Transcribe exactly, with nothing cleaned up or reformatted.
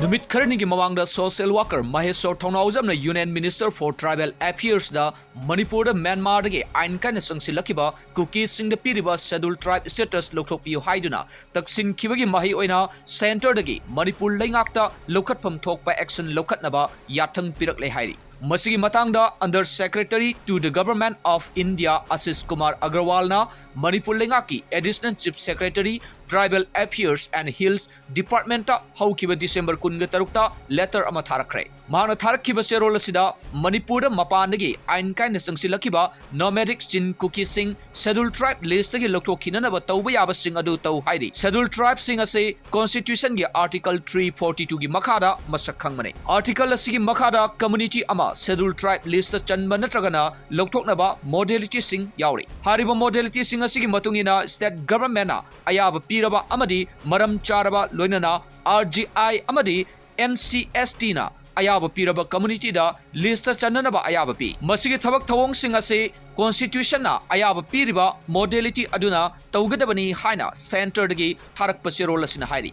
ꯅꯨꯃꯤꯠ ꯈꯔꯅꯤꯒꯤ ꯃꯃꯥꯡꯗ social worker Mysore ꯊꯧꯅꯥꯎꯖꯝꯅ Union Minister for Tribal Affairs ꯗ ꯃꯅꯤꯄꯨꯔꯗ ꯃ꯭ꯌꯥꯟꯃꯥꯔꯗꯒꯤ ꯑꯥꯏꯟ ꯀꯥꯏꯅ ꯆꯪꯁꯤꯜꯂꯛꯈꯤꯕ ꯀꯨꯀꯤꯁꯤꯡꯗ ꯄꯤꯔꯤꯕ Scheduled Tribe status ꯂꯧꯊꯣꯛꯄꯤꯌꯨ ꯍꯥꯏꯗꯨꯅ ꯇꯛꯁꯤꯟꯈꯤꯕꯒꯤ ꯃꯍꯩ ꯑꯣꯏꯅ centre ꯗꯒꯤ ꯃꯅꯤꯄꯨꯔ ꯂꯩꯉꯥꯛꯇ ꯂꯧꯈꯠꯐꯝ ꯊꯣꯛꯄ action ꯂꯧꯈꯠꯅꯕ ꯌꯥꯊꯪ ꯄꯤꯔꯛꯂꯦ ꯍꯥꯏꯔꯤ꯫ ꯃꯁꯤꯒꯤ ꯃꯇꯥꯡꯗ Under Secretary to the Government of India ꯑꯁꯤꯁ ꯀꯨꯃꯥꯔ ꯑꯒꯔꯋꯥꯜꯅ ꯃꯅꯤꯄꯨꯔ ꯂꯩꯉꯥꯛꯀꯤ Additional Chief Secretary Tribal Affairs and Hills Department ꯇ ꯍꯧꯈꯤꯕ ꯗꯤꯁꯦꯝꯕꯔ ꯀꯨꯟꯒ ꯇꯔꯨꯛꯇ letter ꯑꯃ ꯊꯥꯔꯛꯈ꯭ꯔꯦ꯫ ꯃꯍꯥꯛꯅ ꯊꯥꯔꯛꯈꯤꯕ ꯆꯦꯔꯣꯜ ꯑꯁꯤꯗ ꯃꯅꯤꯄꯨꯔꯗ ꯃꯄꯥꯟꯗꯒꯤ ꯑꯥꯏꯟ ꯀꯥꯏꯅ ꯆꯪꯁꯤꯜꯂꯛꯈꯤꯕ nomadic Chin ꯀꯨꯀꯤꯁꯤꯡ Scheduled Tribe list ꯇꯒꯤ ꯂꯧꯊꯣꯛꯈꯤꯅꯅꯕ ꯇꯧꯕ ꯌꯥꯕꯁꯤꯡ ꯑꯗꯨ ꯇꯧ ꯍꯥꯏꯔꯤ꯫ Scheduled Tribe ꯁꯤꯡ ꯑꯁꯤ Constitution ꯒꯤ Article three forty two ꯒꯤ ꯃꯈꯥꯗ ꯃꯁꯛ ꯈꯪꯕꯅꯤ꯫ Article ꯑꯁꯤꯒꯤ ꯃꯈꯥꯗ community ꯑꯃ Scheduled Tribe list ꯇ ꯆꯟꯕ ꯅꯠꯇ꯭ꯔꯒꯅ ꯂꯧꯊꯣꯛꯅꯕ modality ꯁꯤꯡ ꯌꯥꯎꯔꯤ꯫ ꯍꯥꯏꯔꯤꯕ modality ꯁꯤꯡ ꯑꯁꯤꯒꯤ ꯃꯇꯨꯡ ꯏꯟꯅ state government ꯅ ꯑꯌꯥꯕ ꯄꯤꯔꯕ ꯑꯃꯗꯤ ꯃꯔꯝ ꯆꯥꯔꯕ, ꯂꯣꯏꯅꯅ R G I ꯑꯃꯗꯤ N C S T ꯅ ꯑꯌꯥꯕ ꯄꯤꯔꯕ community ꯗ list ꯇ ꯆꯟꯅꯅꯕ ꯑꯌꯥꯕ ꯄꯤ꯫ ꯃꯁꯤꯒꯤ ꯊꯕꯛ ꯊꯧꯑꯣꯡꯁꯤꯡ ꯑꯁꯤ Constitution ꯅ ꯑꯌꯥꯕ ꯄꯤꯔꯤꯕ modality ꯑꯗꯨꯅ ꯇꯧꯒꯗꯕꯅꯤ ꯍꯥꯏꯅ centre ꯗꯒꯤ ꯊꯥꯔꯛꯄ ꯆꯦꯔꯣꯜ ꯑꯁꯤꯅ ꯍꯥꯏꯔꯤ꯫